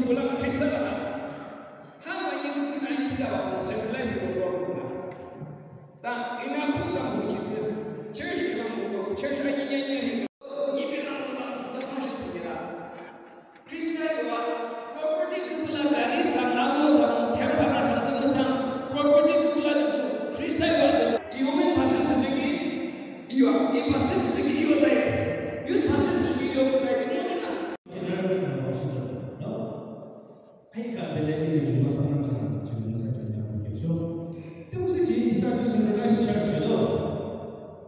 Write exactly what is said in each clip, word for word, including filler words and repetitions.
Khula Khrista la. Ha mani kukina inchila wa symbolize ko la. Ta ina khu da mu chisi. Church khula mu ko. Church ani ni ni hi. Ni be na na na na ma shi tsira. Khrista yo wa property khula gari sa na mo sa tempa na sa tu sa property khula ju. Khrista yo wa de. I women pastor sejegi. Yo, i pastor sejegi yo dai. Youth pastor sejegi yo dai. General kan wa shi da. Aika bele ini juma sanang juma juma sa juma mungkin so. Tungsi ji isa tu Sunday night church do.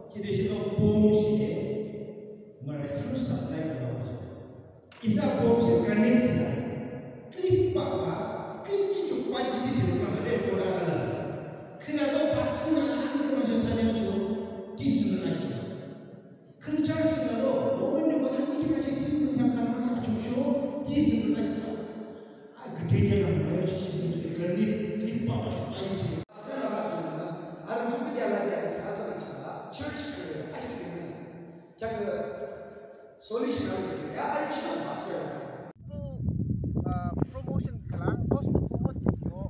Kide shi do pom shi. Mare true supply ka wa shi. Isa pom shi granite sila. Cliff pa pa. Cliff ki chuk pa ji di sila pa le pora la la. Kena do pas na an kena shi tanya shi. Di sila na shi. Khürü church singado, women ni bana ni kina shi tin ni chang kan ma shi achuk sho, ti sing na shi. A gede dia na ma shi shi tin ni granite, tin pa pa shu ayin shi. Pastor la ba jing na, a ru ju ke dia la dia ni a zang shi la, church ke, a shi ke ni. Chake solution a ni, ya a shi na pastor. Uh, promotion khülang, gospel promote thsüyo.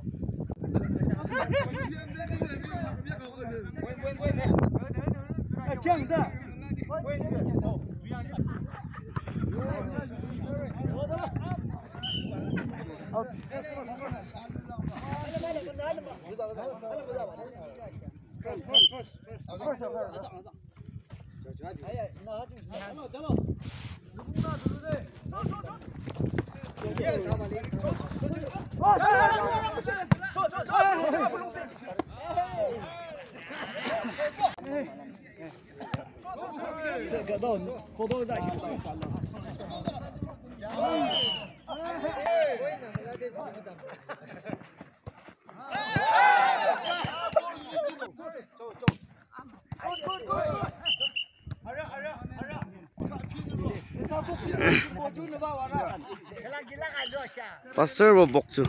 Pastor bo bokchu.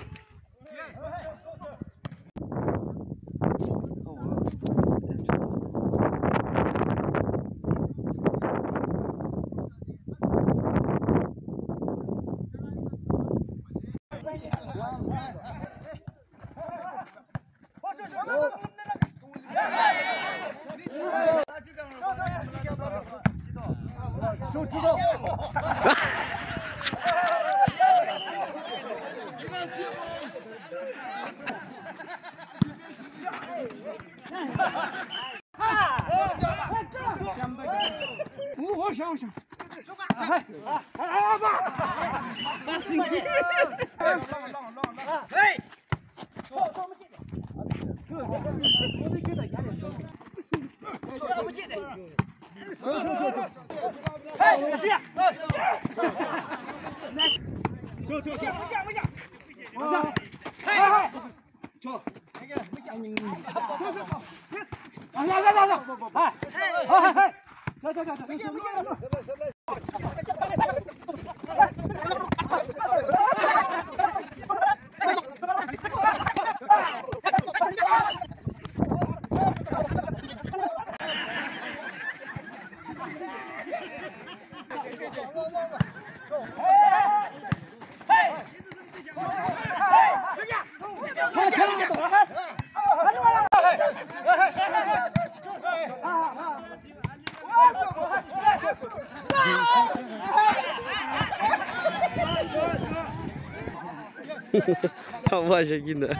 Hava şekilde.